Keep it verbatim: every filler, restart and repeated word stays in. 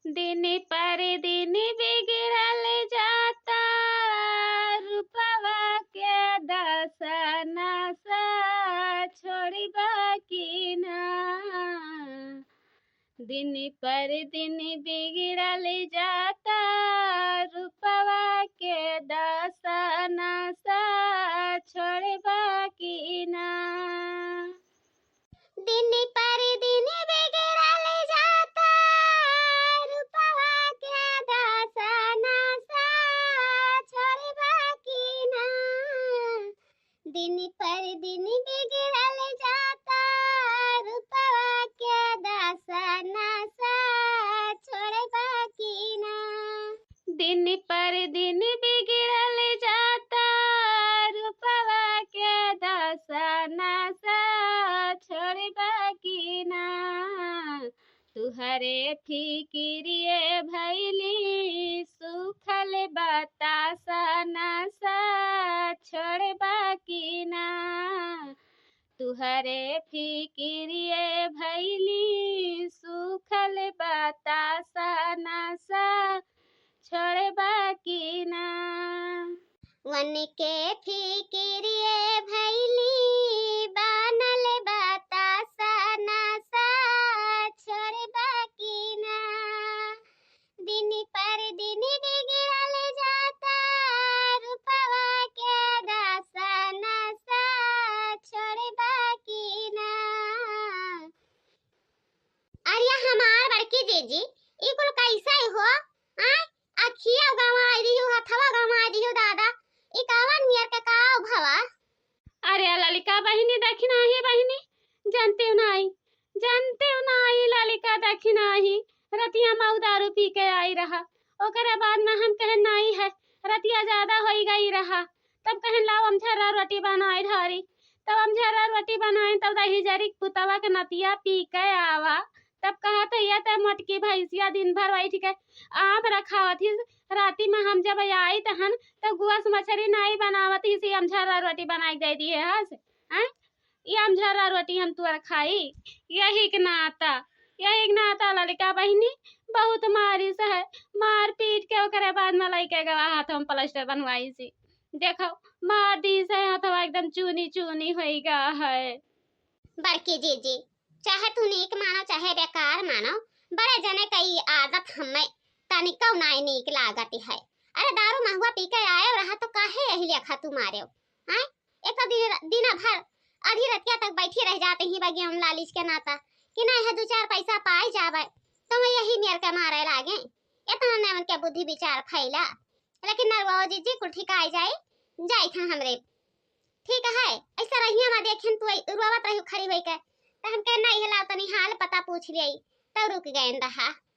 दिन पर दिन बिगड़ल जाता, रूपवा के दशा नशा छोड़बा कि ना। दिन पर दिन बिगड़ल जाता, रूपवा के दशा नशा छोड़बा कि ना। दिन पर दिन बिगड़ल जाता, रूपवा के दशा नशा छोड़बा कि ना। दिन पर दिन बिगड़ल जाता, रूपवा के दशा नशा छोड़बा कि ना। दिन पर दिन बिगड़ल जाता, रूपवा के दशा नशा छोड़बा कि ना। तुहरे फिकिरिये भैली, सूखल बतासा नशा छोड़बा कि ना। तुहरे फिकिरिये भैली, सूखल बतासा नशा छोड़बा कि ना। वन के फिकिरिये भैली, बनल बतासा नशा छोड़बा कि ना। दिन पर दिन बिगड़ल जाता, रूपवा के दशा नशा छोड़बा कि ना। अरे हमार बड़की जीजी, ई कुल कैसे हो? आय, अखिया गंवाई दिहु, हथवा गंवाई दिहु दादा, ई कवन नियर के का भवा? अरे ललिका बहिनी, देखी नाही बहिनी, जानते हो नाही, जानते हो नाही ललिका, देखी नाही, रतिया मऊ दारू पी के आई रहा, ओकरे बाद में हम कहे नाही है, रतिया ज्यादा होई गई रहा, तब कहे लाओ हम झर्रा रोटी बनाए ढारी, तब हम झर्रा रोटी बनाए, तब दही जरी पुतवा के नतिया पी के आवा, तब कहत है, "ये ते मोटकी भैंसिया दिन भर बैठ के आम रखावत ही, राती में हम जब आई तहन, तब गुआ से मछरी नाई बनावत ही, से हम झर्रा रोटी बनाए के दे दिए हस, हैं? ये हम झर्रा रोटी हम तुअर खाई।" यही के नाता, यही के नाता ललिका बहिनी बहुत मारिस है, मार पीट के ओकरे बाद में लइके गवा हाथ में प्लास्टर बनवाई सी। देखो, मार दी से हथवा एकदम चूनी चूनी होई गा है। बड़की जीजी, चाहे तू नीक मानो चाहे बेकार मानो, बड़े जने क ई आदत हमें तनिको नाई नीक लागत है। अरे दारू महुआ पी के आए रहा तो काहे यही लेखा तू मारे हो? हैं? एक तो दिन, दिन भर आधी रतिया तक बैठी रह जाते ही बगिया में लालिच के नाता कि नहीं है दो चार पैसा पाए जावे तो मैं यही मेर के मारे लागे। इतना ने उनके बुद्धि विचार फैला, लेकिन नरवा जीजी कुल ठिकाई जाए, जाए था हमरे। ठीक है, ऐसा रहिया में देखें तू रोवत रही खड़ी होई के, तो हम कहे नहीं हिला तनी हाल पता पूछ लिया, तब रुक गए रहा।